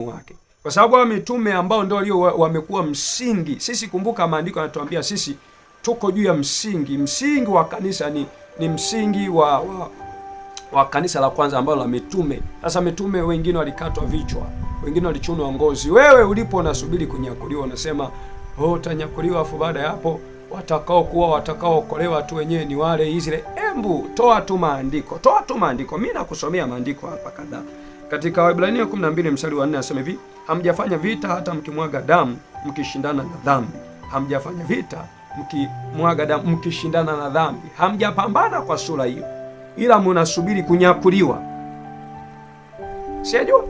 Wake. Kwa sababu hao mitume ambao ndio walio wamekuwa msingi. Sisi kumbuka, maandiko yanatuambia sisi tuko juu ya msingi. Msingi wa kanisa ni msingi wa kanisa la kwanza ambalo la mitume. Sasa mitume wengine walikatwa vichwa, wengine walichunwa ngozi. Wewe ulipo unasubiri kunyakuliwa, unasema oh, utanyakuliwa, afu baada ya hapo watakao kuwa watakaookolewa tu wenyewe ni wale Israeli. Embu toa tu maandiko, toa tu maandiko. Mimi nakusomea maandiko hapa kadhaa. Katika Waebrania 12 mstari wa 4 anasema hivi, hamjafanya vita hata mkimwaga damu mkishindana na dhambi. Hamjafanya vita mkimwaga damu mkishindana na dhambi. Hamjapambana kwa sura hiyo, ila munasubiri kunyakuliwa. Sijajua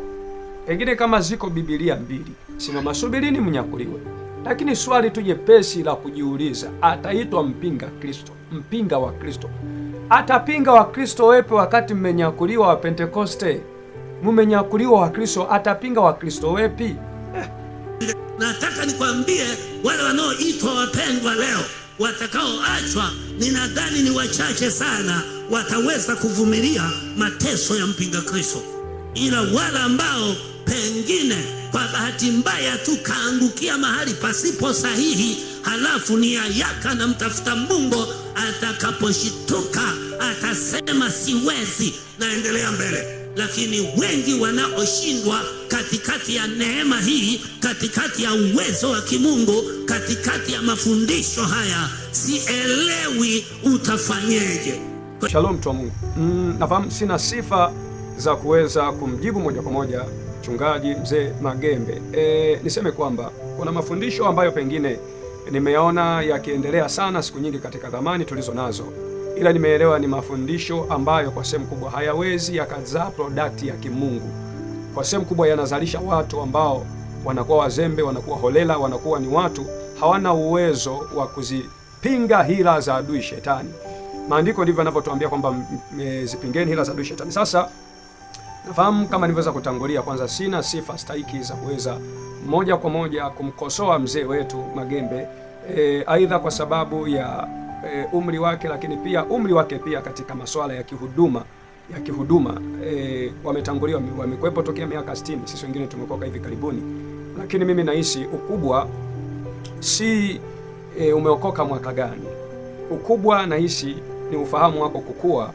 pengine kama ziko Biblia mbili, simama subirini mnyakuliwe. Lakini swali tu jepesi la kujiuliza, ataitwa mpinga Kristo, mpinga wa Kristo, atapinga wa Kristo wepe wakati mmenyakuliwa wa Pentekoste? Mumenyakuliwa wa Kristo, atapinga wa Kristo wepi? Nataka nikwambie wale wanaoitwa wapendwa leo watakaoachwa, ninadhani ni wachache sana wataweza kuvumilia mateso ya mpinga Kristo, ila wale ambao pengine kwa bahati mbaya tu kaangukia mahali pasipo sahihi, halafu nia yake anamtafuta Mungu, atakaposhituka atasema siwezi, naendelea mbele. Lakini wengi wanaoshindwa katikati ya neema hii, katikati ya uwezo wa kimungu, katikati ya mafundisho haya, sielewi utafanyeje. Shalom mtu wa Mungu. Nafahamu sina sifa za kuweza kumjibu moja kwa moja mchungaji mzee Magembe. Niseme kwamba kuna mafundisho ambayo pengine nimeyaona yakiendelea sana siku nyingi katika dhamani tulizo nazo, ila nimeelewa ni mafundisho ambayo kwa sehemu kubwa hayawezi yakazaa product ya kimungu. Kwa sehemu kubwa yanazalisha watu ambao wanakuwa wazembe, wanakuwa holela, wanakuwa ni watu hawana uwezo wa kuzipinga hila za adui shetani. Maandiko ndivyo yanavyotuambia kwamba zipingeni hila za adui shetani. Sasa nafahamu kama nilivyoweza kutangulia, kwanza sina sifa stahiki za kuweza moja kwa moja kumkosoa mzee wetu Magembe, aidha kwa sababu ya umri wake, lakini pia umri wake pia katika masuala ya kihuduma wametangulia, wamekuwepo tokea miaka 60, sisi wengine tumekoka hivi karibuni, lakini mimi nahisi ukubwa si umeokoka mwaka gani. Ukubwa nahisi ni ufahamu wako kukua,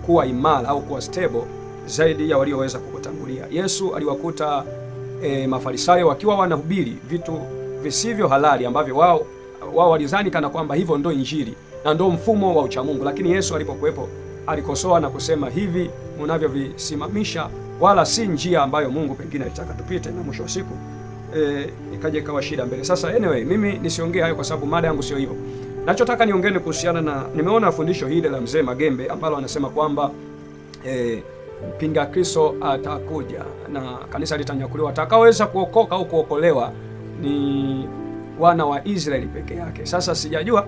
kuwa imara au kuwa stable zaidi ya walioweza kukutangulia. Yesu aliwakuta Mafarisayo wakiwa wanahubiri vitu visivyo halali ambavyo wao walizani kana kwamba hivyo ndo Injili na ndo mfumo wa uchamungu, lakini Yesu alipokuwepo alikosoa na kusema hivi mnavyovisimamisha wala si njia ambayo Mungu pengine alitaka tupite, na mwisho wa siku ikaja ikawa shida mbele. Sasa anyway, mimi nisiongee hayo kwa sababu mada yangu sio hiyo. Nachotaka niongee ni kuhusiana na nimeona fundisho hili la mzee Magembe ambalo anasema kwamba mpinga Kristo atakuja na kanisa litanyakuliwa. Atakaweza kuokoka au kuokolewa ni wana wa Israeli peke yake. Sasa sijajua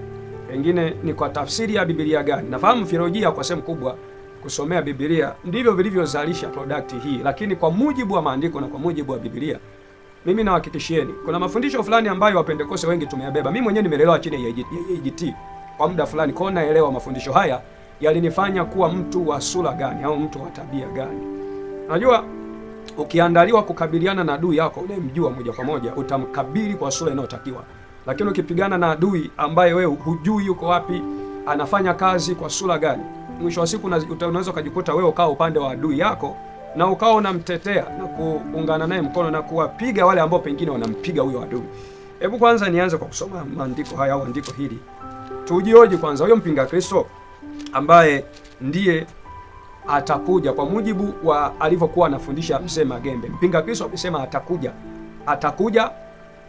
pengine ni kwa tafsiri ya Biblia gani. Nafahamu theolojia kwa sehemu kubwa kusomea Biblia ndivyo vilivyozalisha product hii, lakini kwa mujibu wa maandiko na kwa mujibu wa Biblia, mimi nawahakikishieni kuna mafundisho fulani ambayo Wapentekoste wengi tumeyabeba. Mimi mwenyewe nimelelewa chini ya AGT kwa muda fulani, kwa naelewa mafundisho haya yalinifanya kuwa mtu wa sura gani au mtu wa tabia gani. Unajua, ukiandaliwa kukabiliana na adui yako unayemjua moja kwa moja, utamkabili kwa sura inayotakiwa. Lakini ukipigana na adui ambaye wewe hujui yuko wapi, anafanya kazi kwa sura gani, mwisho wa siku unaweza ukajikuta wewe ukawa upande wa adui yako na ukawa unamtetea na kuungana naye mkono na kuwapiga wale ambao pengine wanampiga huyo adui. Hebu kwanza nianze kwa kusoma maandiko haya au andiko hili, tujioje kwanza huyo mpinga Kristo ambaye ndiye atakuja kwa mujibu wa alivyokuwa anafundisha mzee Magembe. Mpinga Kristo amesema atakuja, atakuja,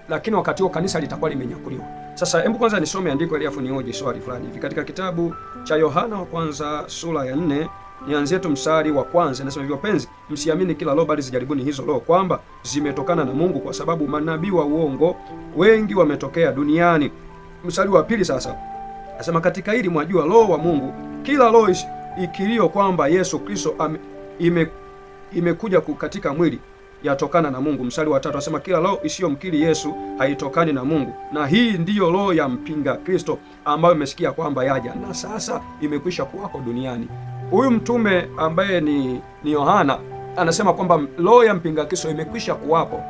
lakini wakati huo kanisa litakuwa limenyakuliwa. Sasa hebu kwanza nisome andiko ili afu nioje swali fulani hivi katika kitabu cha Yohana wa kwanza sura ya 4 nianzie tu mstari wa kwanza. Nasema hivi, wapenzi, msiamini kila roho, bali zijaribuni hizo roho kwamba zimetokana na Mungu, kwa sababu manabii wa uongo wengi wametokea duniani. Mstari wa pili sasa nasema, katika hili mwajua roho wa Mungu, kila roho ikilio kwamba Yesu Kristo imekuja katika mwili yatokana na Mungu. Mstari wa tatu anasema kila roho isiyomkiri Yesu haitokani na Mungu, na hii ndiyo roho ya mpinga Kristo ambayo imesikia kwamba yaja na sasa imekwisha kuwako duniani. Huyu mtume ambaye ni Yohana Anasema kwamba roho ya mpinga Kristo imekwisha kuwapo.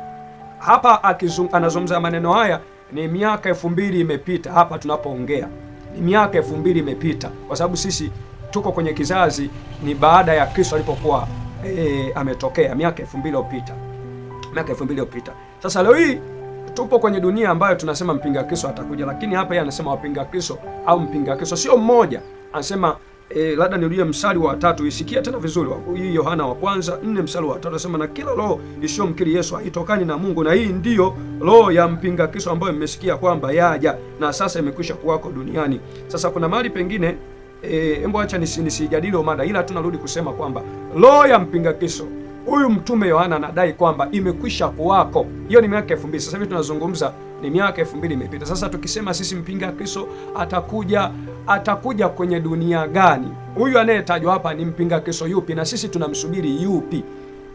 Hapa anazungumza maneno haya ni miaka 2000 imepita. Hapa tunapoongea ni miaka 2000 imepita, kwa sababu sisi tuko kwenye kizazi ni baada ya Kristo alipokuwa ametokea miaka 2000 iliyopita, miaka 2000 iliyopita. Sasa leo hii tupo kwenye dunia ambayo tunasema mpinga Kristo atakuja, lakini hapa yeye anasema wapinga Kristo au mpinga Kristo sio mmoja. Anasema labda nirudie mstari wa 3, isikia tena vizuri. Hii Yohana wa kwanza 4 mstari wa 3 anasema, na kila roho isiyomkiri Yesu haitokani na Mungu, na hii ndiyo roho ya mpinga Kristo ambayo mmesikia kwamba yaja na sasa imekwisha kuwako duniani. Sasa kuna mahali pengine hebu acha nisijadili mada, ila tunarudi kusema kwamba roho ya mpinga Kristo huyu mtume Yohana anadai kwamba imekwisha kuwako. Hiyo ni miaka 2000. Sasa hivi tunazungumza ni miaka 2000 imepita. Sasa tukisema sisi mpinga Kristo atakuja, atakuja kwenye dunia gani? Huyu anayetajwa hapa ni mpinga Kristo yupi, na sisi tunamsubiri yupi?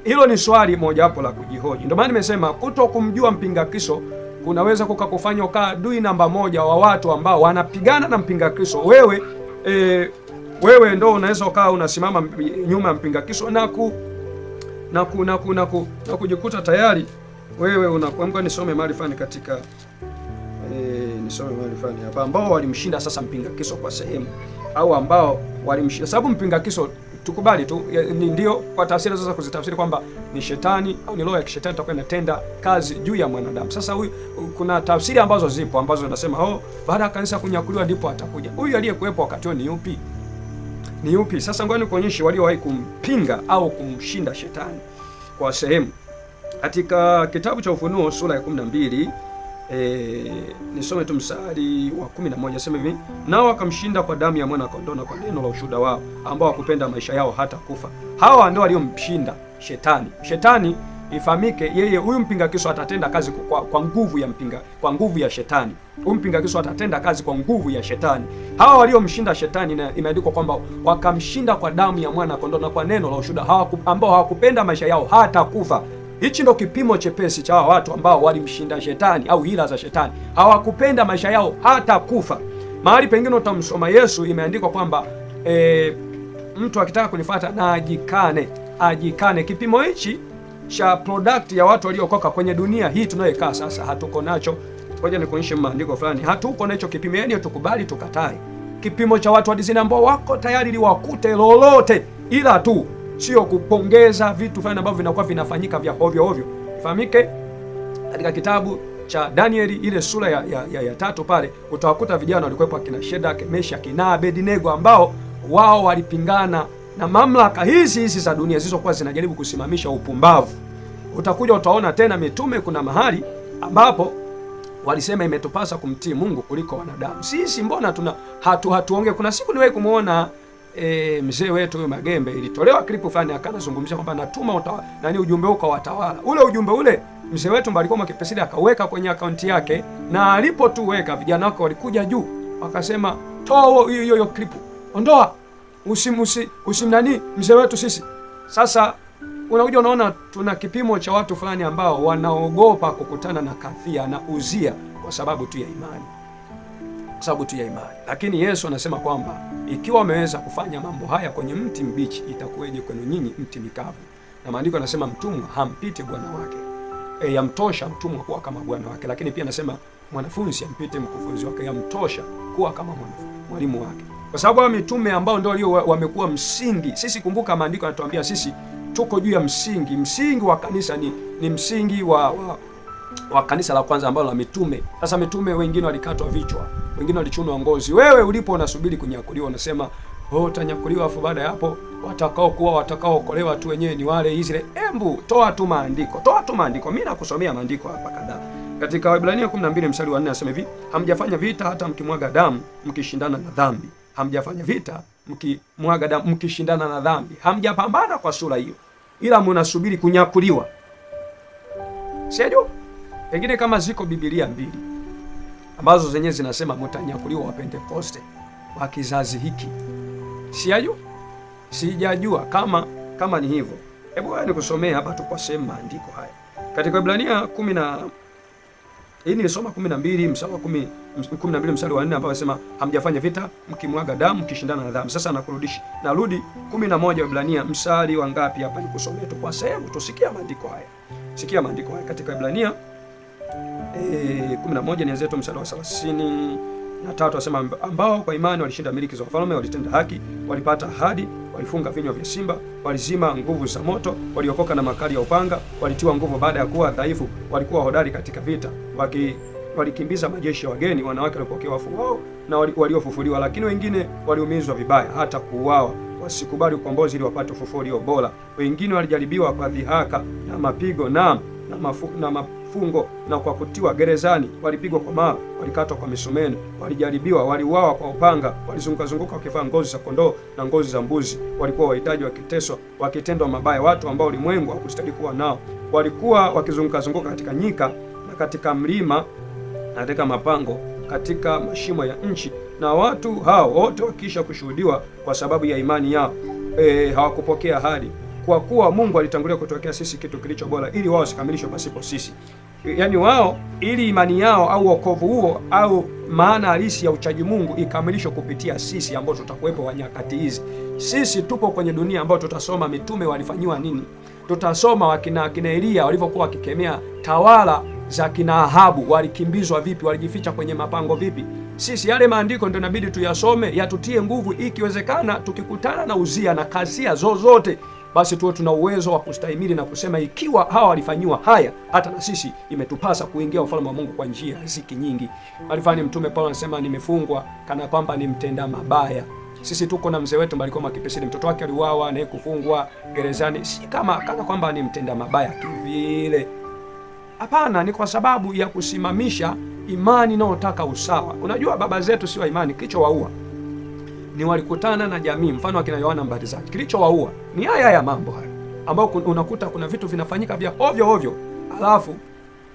Hilo ni swali mojawapo la kujihoji. Ndio maana nimesema kuto kumjua mpinga Kristo kunaweza kukakufanya ukaa adui namba moja wa watu ambao wanapigana na mpinga Kristo. Wewe wewe ndo unaweza ukawa unasimama nyuma ya mpinga Kristo na kujikuta tayari wewe unakuamka. Nisome mahali fulani katika nisome mahali fulani hapa ambao walimshinda sasa mpinga Kristo kwa sehemu, au ambao walimshinda, sababu mpinga Kristo tukubali tu ni ndio kwa tafsiri sasa kuzitafsiri kwamba ni shetani au ni roho ya kishetani itakuwa inatenda kazi juu ya mwanadamu. Sasa huyu, kuna tafsiri ambazo zipo ambazo zinasema oh, baada ya kanisa kunyakuliwa ndipo atakuja. Huyu aliyekuwepo wakati huo ni yupi? Ni yupi? Sasa ngoja nikuonyeshe waliowahi kumpinga au kumshinda shetani kwa sehemu. Katika kitabu cha Ufunuo sura ya 12, nisome tu mstari wa 11, sema hivi: nao wakamshinda kwa damu ya mwana kondoo na kwa neno la ushuhuda wao, ambao hakupenda maisha yao hata kufa. Hawa ndio waliomshinda shetani. Shetani ifahamike, yeye huyu mpinga Kristo atatenda kazi kwa nguvu ya mpinga, kwa nguvu ya shetani. Huyu mpinga Kristo atatenda kazi kwa nguvu ya shetani. Hawa waliomshinda shetani, na imeandikwa kwamba wakamshinda kwa damu ya mwana kondoo na kwa neno la ushuhuda, ambao hawakupenda maisha yao hata kufa. Hichi ndo kipimo chepesi cha watu ambao walimshinda shetani au hila za shetani. Hawakupenda maisha yao hata kufa. Mahali pengine utamsoma Yesu, imeandikwa kwamba mtu akitaka kunifuata na ajikane, ajikane. Kipimo hichi cha product ya watu waliokoka kwenye dunia hii tunayoikaa sasa hatuko nacho. Ngoja nikuonyeshe maandiko fulani. Hatuko nacho kipimo, yani tukubali tukatae. Kipimo cha watu wa dini ambao wako tayari liwakute lolote, ila tu sio kupongeza vitu fulani ambavyo vinakuwa vinafanyika vya ovyo ovyo. Ifahamike katika kitabu cha Danieli ile sura ya 3 pale utawakuta vijana walikuwepo akina Shadrach, Meshach na Abednego ambao wao walipingana na mamlaka hizi hizi za dunia zilizokuwa zinajaribu kusimamisha upumbavu. Utakuja utaona tena mitume kuna mahali ambapo walisema imetupasa kumtii Mungu kuliko wanadamu. Sisi mbona tuna hatuonge. Kuna siku niwahi kumuona mzee wetu huyu Magembe, ilitolewa clip fulani akanazungumzia kwamba natuma ujumbe huko kwa watawala. Ule ujumbe ule mzee wetu Mbalikwa Mwakipesile akaweka kwenye akaunti yake, na alipotuweka vijana wake walikuja juu wakasema toa hiyo hiyo clip, ondoa, usimnani mzee wetu sisi. Sasa unakuja unaona tuna kipimo cha watu fulani ambao wanaogopa kukutana na kadhia na uzia kwa sababu tu ya imani, kwa sababu tu ya imani. Lakini Yesu anasema kwamba ikiwa wameweza kufanya mambo haya kwenye mti mbichi, itakuweje kwenu nyinyi mti mikavu? Na maandiko yanasema mtumwa hampiti bwana wake. Yamtosha mtumwa kuwa kama bwana wake. Lakini pia anasema mwanafunzi ampite mkufunzi wake, yamtosha kuwa kama mwalimu wake. Kwa sababu hao mitume ambao ndio walio wamekuwa msingi. Sisi kumbuka, maandiko yanatuambia sisi tuko juu ya msingi. Msingi wa kanisa ni msingi wa kanisa la kwanza ambalo la mitume. Sasa mitume wengine walikatwa vichwa, wengine walichunwa ngozi. Wewe ulipo unasubiri kunyakuliwa, unasema oh, utanyakuliwa, afu baada ya hapo watakaokuwa watakaookolewa tu wenyewe ni wale Israeli. Embu toa tu maandiko, toa tu maandiko. Mimi nakusomea maandiko hapa kadhaa. Katika Waebrania 12 mstari wa 4 anasema hivi: hamjafanya vita hata mkimwaga damu mkishindana na dhambi. Hamjafanya vita mkimwaga damu mkishindana na dhambi. Hamjapambana kwa sura hiyo, ila mnasubiri kunyakuliwa. Sio? Pengine kama ziko Biblia mbili ambazo zenyewe zinasema mtanyakuliwa wa Pentekoste wa kizazi hiki. Sijajua. Sijajua kama ni hivyo. Hebu wewe nikusomee hapa tu kwa sehemu maandiko haya. Katika Waebrania Hii nilisoma 12 mstari wa 10, 12 mstari wa 4 ambao anasema hamjafanya vita mkimwaga damu mkishindana na dhambi. Sasa nakurudisha. Narudi 11 Waebrania mstari wa ngapi hapa nikusomee tu kwa sehemu tusikia maandiko haya. Sikia maandiko haya katika Waebrania 11 nianzie tu mstari wa 33, asema ambao kwa imani walishinda miliki za wafalme, walitenda haki, walipata ahadi, walifunga vinywa vya simba, walizima nguvu za moto, waliokoka na makali ya upanga, walitiwa nguvu baada ya kuwa dhaifu, walikuwa hodari katika vita, walikimbiza majeshi ya wageni, wanawake walipokea wafu wao na waliofufuliwa, lakini wengine waliumizwa vibaya hata kuuawa, wasikubali ukombozi ili wapate ufufuo ulio bora. Wengine walijaribiwa kwa dhihaka na mapigo na mafungo na kwa kutiwa gerezani, walipigwa kwa mawe, walikatwa kwa misumeno, walijaribiwa, waliuawa kwa upanga, walizungukazunguka wakivaa ngozi za kondoo na ngozi za mbuzi, walikuwa wahitaji, wakiteswa, wakitendwa mabaya, watu ambao ulimwengu hakustahili kuwa nao. Walikuwa wakizungukazunguka katika nyika na katika mlima na katika mapango, katika mashimo ya nchi. Na watu hao wote wakiisha kushuhudiwa kwa sababu ya imani yao, hawakupokea ahadi, kwa kuwa Mungu alitangulia kutokea sisi kitu kilicho bora, ili wao wasikamilishwe pasipo sisi. Yaani wao, ili imani yao au wokovu huo au maana halisi ya uchaji Mungu ikamilishwe kupitia sisi ambao tutakuwepo wa nyakati hizi. Sisi tupo kwenye dunia ambayo tutasoma mitume walifanyiwa nini, tutasoma wakina Elia walivyokuwa wakikemea tawala za kina Ahabu, walikimbizwa vipi, walijificha kwenye mapango vipi. Sisi yale maandiko ndio inabidi tuyasome, yatutie nguvu, ikiwezekana tukikutana na Uzia na kasia zozote, basi tuwe tuna uwezo wa kustahimili na kusema ikiwa hawa walifanyiwa haya, hata na sisi imetupasa kuingia ufalme wa Mungu kwa njia ya ziki nyingi. Alifani Mtume Paulo anasema nimefungwa kana kwamba ni mtenda mabaya. Sisi tuko na mzee wetu Mbalikoma Kipesile, mtoto wake aliuawa na kufungwa gerezani, si kama kana kwamba ni mtenda mabaya kivile. Hapana, ni kwa sababu ya kusimamisha imani inayotaka usawa. Unajua baba zetu si wa imani, kilichowaua ni walikutana na jamii, mfano akina Yohana Mbatizaji. Kilichowaua ni haya haya mambo haya, ambayo unakuta kuna vitu vinafanyika vya ovyo ovyo, alafu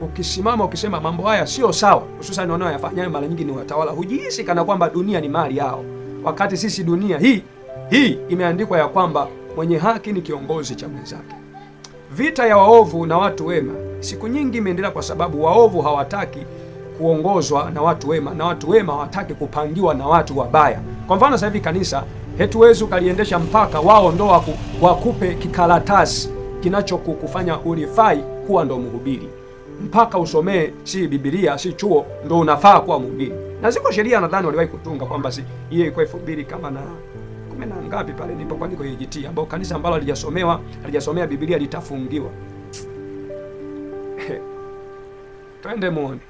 ukisimama ukisema mambo haya sio sawa, hususan wanaoyafanya mara nyingi ni watawala, hujihisi kana kwamba dunia ni mali yao, wakati sisi dunia hii hii imeandikwa ya kwamba mwenye haki ni kiongozi cha mwenzake. Vita ya waovu na watu wema siku nyingi imeendelea, kwa sababu waovu hawataki kuongozwa na watu wema na watu wema hawataki kupangiwa na watu wabaya. Kwa mfano sasa hivi kanisa hatuwezi ukaliendesha mpaka wao ndo wakupe kikaratasi kinachokufanya ulifai kuwa ndo mhubiri, mpaka usomee si Biblia si chuo ndo unafaa kuwa mhubiri. Na ziko sheria nadhani waliwahi kutunga kwamba si hiyo ilikuwa 2000 kama na kumi na ngapi pale nilipokuwa niko EGT, ambao kanisa ambalo halijasomewa halijasomea Biblia litafungiwa. Twende muone,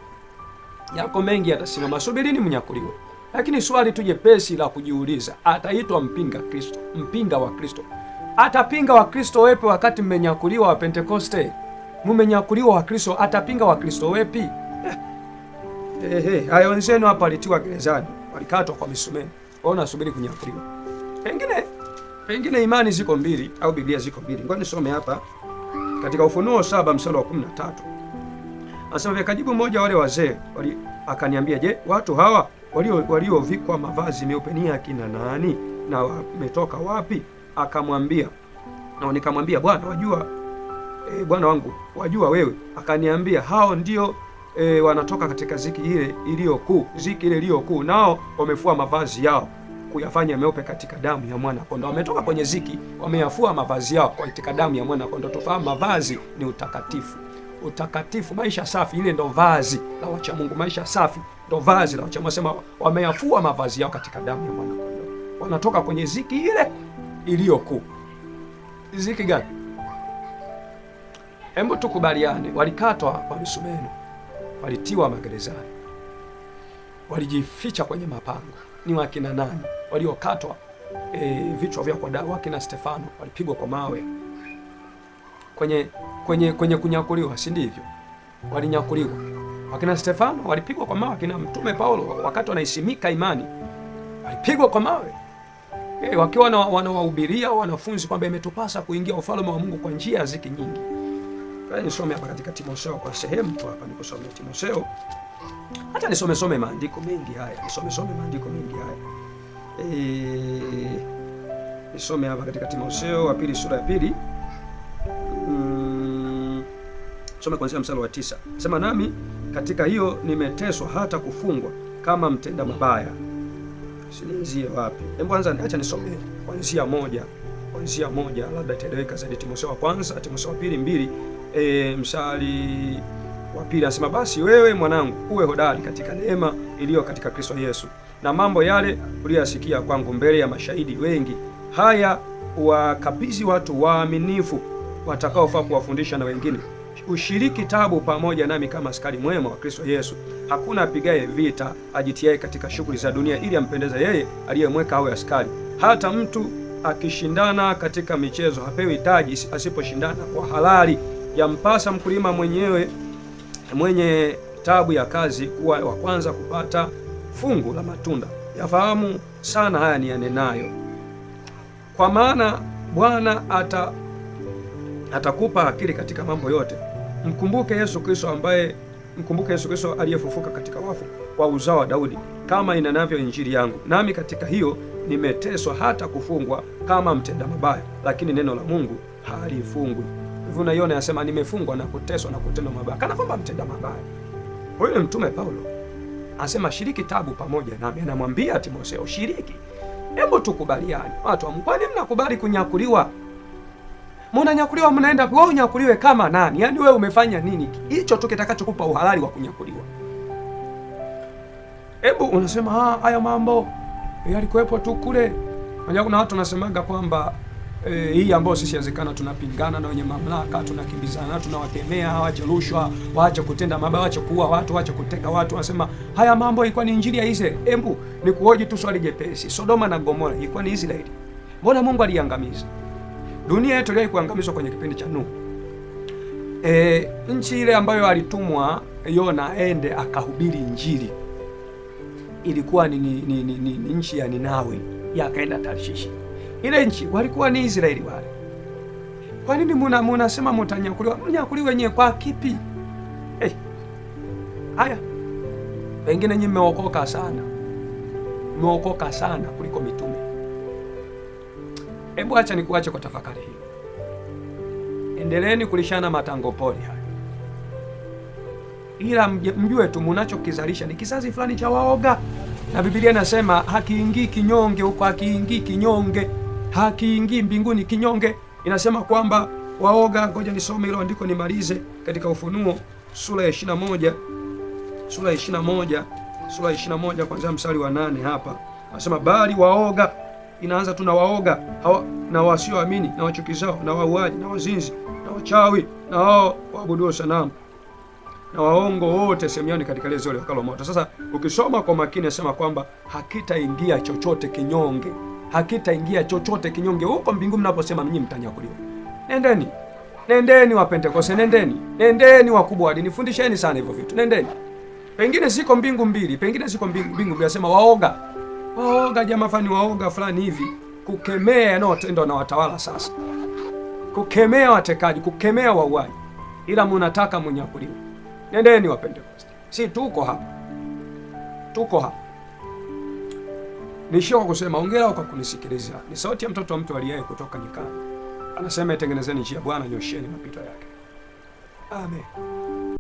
yako mengi yatasimama, subirini mnyakuliwe. Lakini swali tu jepesi la kujiuliza, ataitwa mpinga Kristo, mpinga wa Kristo? Atapinga wa Kristo wepi wakati mmenyakuliwa wa Pentekoste? Mmenyakuliwa wa Kristo, atapinga wa Kristo wepi? Haya wenzenu hapa walitiwa gerezani, walikatwa kwa misumeno, wao nasubiri kunyakuliwa. Pengine imani ziko mbili au Biblia ziko mbili. Ngoja nisome hapa katika Ufunuo 7 mstari wa 13. Anasema akajibu mmoja wale wazee akaniambia, je, watu hawa waliovikwa mavazi meupe ni akina nani na wametoka wapi? Akamwambia, na nikamwambia, Bwana wajua, Bwana wangu wajua wewe. Akaniambia, hao ndio wanatoka katika ziki ile iliyokuu, ziki ile iliyokuu, nao wamefua mavazi yao kuyafanya meupe katika damu ya mwana kondoo. Wametoka kwenye ziki, wameyafua mavazi yao katika damu ya mwana kondoo. Tufahamu mavazi ni utakatifu. Utakatifu, maisha safi, ile ndo vazi la wacha Mungu. Maisha safi ndo vazi la wacha Mungu. Sema wameyafua mavazi yao katika damu ya mwana kondoo. Wanatoka kwenye ziki ile iliyokuu. Ziki gani? Hebu tukubaliane, walikatwa kwa misumeno, walitiwa magerezani, walijificha kwenye mapango. Ni wakina nani waliokatwa vichwa vyao kwa dawa? Wakina Stefano walipigwa kwa mawe kwenye kunyakuliwa, si ndivyo? Walinyakuliwa wakina Stefano walipigwa kwa mawe. Wakina Mtume Paulo wakati wanaisimika imani walipigwa kwa mawe wakiwa wanawahubiria wanafunzi kwamba imetupasa kuingia ufalme wa Mungu kwa njia ya ziki nyingi. Nisome hapa katika Timotheo kwa sehemu tu hapa, nikusomea Timotheo. Hata nisome some maandiko mengi haya, nisome some maandiko mengi haya. Nisome hapa katika Timotheo wa pili sura ya pili. Soma kuanzia mstari wa 9. Sema nami katika hiyo nimeteswa hata kufungwa kama mtenda mabaya. Sinianzie wapi? Hebu anza, acha nisome kuanzia 1. Kuanzia 1 labda itaeleweka zaidi. Timotheo wa kwanza, Timotheo wa pili 2, mstari wa 2 anasema, basi wewe mwanangu uwe hodari katika neema iliyo katika Kristo Yesu, na mambo yale uliyoyasikia kwangu mbele ya mashahidi wengi, haya wakabidhi watu waaminifu watakaofaa kuwafundisha na wengine. Ushiriki tabu pamoja nami kama askari mwema wa Kristo Yesu. Hakuna apigaye vita ajitiaye katika shughuli za dunia ili ampendeze yeye aliyemweka awe askari. Hata mtu akishindana katika michezo hapewi taji asiposhindana kwa halali. Yampasa mkulima mwenyewe mwenye tabu ya kazi kuwa wa kwanza kupata fungu la matunda. Yafahamu sana haya ni yanenayo, kwa maana Bwana atakupa akili katika mambo yote. Mkumbuke Yesu Kristo ambaye mkumbuke Yesu Kristo aliyefufuka katika wafu wa uzao wa Daudi, kama inanavyo injili yangu. Nami katika hiyo nimeteswa hata kufungwa kama mtenda mabaya, lakini neno la Mungu halifungwi. Hivi unaiona, yasema nimefungwa na kuteswa na kutendwa mabaya, kana kwamba mtenda mabaya. Huyu ni Mtume Paulo anasema shiriki tabu pamoja nami, anamwambia Timotheo shiriki. Hebu tukubaliane watu wa Mungu, kwani mnakubali kunyakuliwa? Mnanyakuliwa, mnaenda wewe unyakuliwe kama nani? Yaani wewe umefanya nini hicho tu kitakachokupa uhalali wa kunyakuliwa? Hebu unasema haya mambo yalikuwepo tu kule. Unajua kuna watu wanasemaga kwamba hii ambayo sisi yawezekana tunapingana na wenye mamlaka, tunakimbizana, tunawakemea, waache rushwa, waache kutenda mabaya, waache kuua watu, waache kuteka watu. Wanasema haya mambo ilikuwa ni injili ya Israeli. Hebu nikuhoji tu swali jepesi. Sodoma na Gomora ilikuwa ni Israeli? Mbona Mungu aliangamiza? Dunia yetu iliwahi kuangamizwa kwenye kipindi cha Nuhu. Nchi ile ambayo alitumwa Yona ende akahubiri injili ilikuwa ni nchi ya Ninawi, yakaenda Tarshishi. Ile nchi walikuwa ni Israeli wale. Kwa nini munasema mtanyakuliwa? Mnyakuliwe wenyewe kwa kipi? Haya. Pengine nyinyi mmeokoka sana. Mmeokoka sana kuliko mitume. Hebu acha nikuache kwa tafakari hii. Endeleeni kulishana matango pori haya. Ila mjue tu mnachokizalisha ni kizazi fulani cha waoga. Na Biblia inasema hakiingii kinyonge huko, hakiingii kinyonge, hakiingii mbinguni kinyonge. Inasema kwamba waoga, ngoja nisome hilo andiko nimalize, katika Ufunuo sura ya 21, sura ya 21, sura ya 21 kuanzia mstari wa 8 hapa. Anasema bali waoga, inaanza tu na waoga hawa, na wasioamini na wachukizao na wauaji na wazinzi na wachawi na hao waabuduo sanamu na waongo wote sehemu yao ni katika ile ziwa liwakalo moto. Sasa ukisoma kwa makini, nasema kwamba hakitaingia chochote kinyonge, hakitaingia chochote kinyonge huko mbinguni mnaposema nyinyi mtanyakuliwa. Nendeni, nendeni wa Pentekoste, nendeni, nendeni wakubwa wa dini, fundisheni sana hivyo vitu, nendeni. Pengine ziko mbingu mbili, pengine ziko mbingu mbili, nasema waoga, waoga jamaa fulani, waoga fulani hivi, kukemea yanayotendwa na watawala sasa, kukemea watekaji, kukemea wauaji, ila mnataka munyakuliwe. Nendeni wa Pentekoste, si tuko hapa, tuko hapa. Nishio kwa kusema hongera kwa kunisikiliza. Ni sauti ya mtoto wa mtu aliyaye kutoka nyikani, anasema itengenezeni njia Bwana, nyosheni mapito yake. Amen.